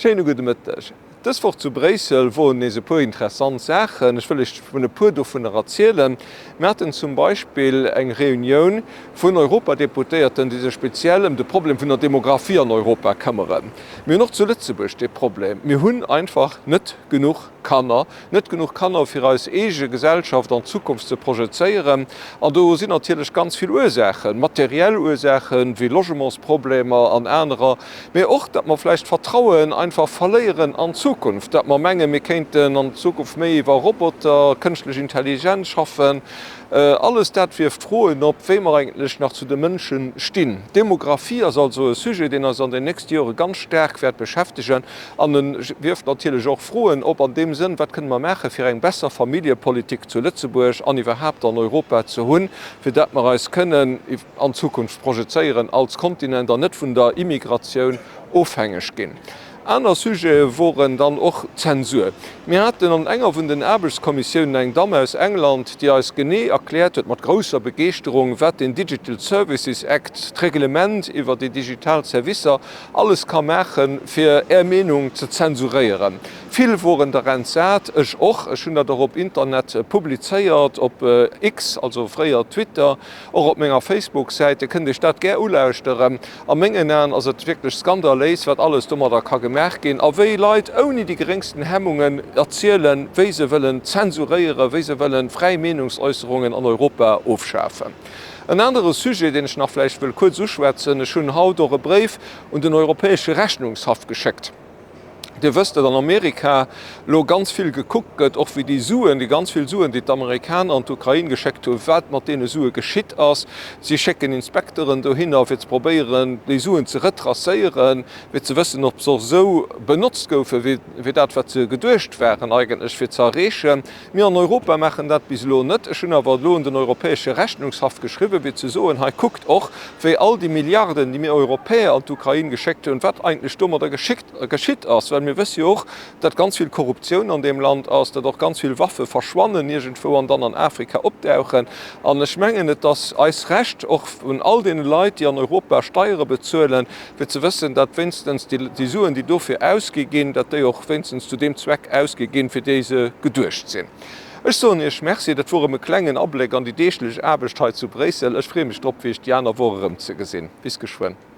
Schéine gudde Mëtteg. Dës Woch zu Bréissel woren nees e puer interessant Saachen. Ech wëll Iech vun e puer dovunner erzielen. Mir haten zum Beispill eng Reunioun vun Europadeputéierten, déi sech speziell ëm de Problem vun der Demographie an Europa këmmeren. Mir hunn och zu Lëtzebuerg dee Problem. Mir hunn einfach net genuch Kanner. Net genuch Kanner, fir eis eege Gesellschaft an d'Zukunft ze projezéieren. An do sinn natierlech ganz vill Ursaachen, materiell Ursaachen, wéi Logementsproblemer an anerer, mee och, datt mer vläicht d'Vertrauen einfach verléieren an d'Zukunft, datt mer mengen, mir kéinten an Zukunft méi iwwer Roboter, kënschtlech Intelligenz schaffen. Alles dat wierft Froen op, wéi mer eigentlech nach zu de Mënsche stinn. D'Demographie ass also e Sujet, deen eis an den nächste Jore ganz staark wäert beschäftegen. An e wierft natierlech och Froen op an deem Sënn, Wat kënne mer maachen, fir eng besser Familljepolitik zu Lëtzebuerg an iwwerhaapt an Europa ze hunn, fir dat mer eis kënnen an d'Zukunft projezéieren als Kontinent an net vun der Immigratioun ofhängeg ginn? Aner Sujete woren dann och d'Zensur. Mir haten an enger vun den Aarbechtskommissiounen eng Damm aus England, déi eis genee erkläert huet, mat grousser Begeeschterung, wat den Digital Services Act, d'Reglement iwwer déi digital Servicer, alles ka maachen, fir Är Meenung ze zensuréieren. Vill woren der entsat, ech och. Ech hunn dat och op Internet publizéiert, op X, also fréier Twitter, och op menger Facebook-Säit. Dir kënnt Iech dat gär ulauschteren. A mengen Aen ass et wierklech skandaléis, wat alles domadder ka gemaach ginn a wéi Leit ouni déi geréngsten Hemmungen erzielen, wéi se wëllen zensuréieren, wéi se wëllen fräi Meenungsäusserungen an Europa ofschafen. En anere Sujet, deen ech nach vläicht wëll kuerz uschwätzen, Ech hunn haut och e Bréif un den Europäesche Rechnungshaff geschéckt. Dir wësst, datt an Amerika elo ganz vill gekuckt gëtt, och wéi déi Suen, déi ganz vill Suen, déi d'Amerikaner an d'Ukrain geschéckt hunn, wat mat deene Sue geschitt ass. Si schécken Inspekteren dohinner, fir ze probéieren, déi Suen ze retracéieren, fir ze wëssen, ob se och esou benotzt goufen, wéi dat, wat se geduecht waren eigentlech fir ze erreechen. Mir an Europa maachen dat bis elo net. Ech hunn awer elo un den Europäesche Rechnungshaff geschriwwen, fir ze soen, Hei kuckt och, wéi all déi Milliarden, déi mir Europäer an d'Ukrain geschéckt hunn, wat eigentlech domadder geschitt ass. Well mir wësse jo och, datt ganz vill Korruptioun an deem Land ass, datt och ganz vill Waffe verschwannen iergendwou an dann an Afrika opdauchen. An ech mengen, et ass eis Recht, och vun all deene Leit, déi an Europa Steiere bezuelen, fir ze wëssen, datt wéinstens déi Suen, déi dofir ausgi ginn, datt déi och wéinstens zu deem Zweck ausgi ginn, fir déi se geduecht sinn. Ech soen Iech Merci. Dat wor erëm e klengen Abléck an déi deeglech Aarbecht hei zu Bréissel. Ech freeë mech drop, fir Iech déi aner Woch erëmzegesinn. Bis geschwënn.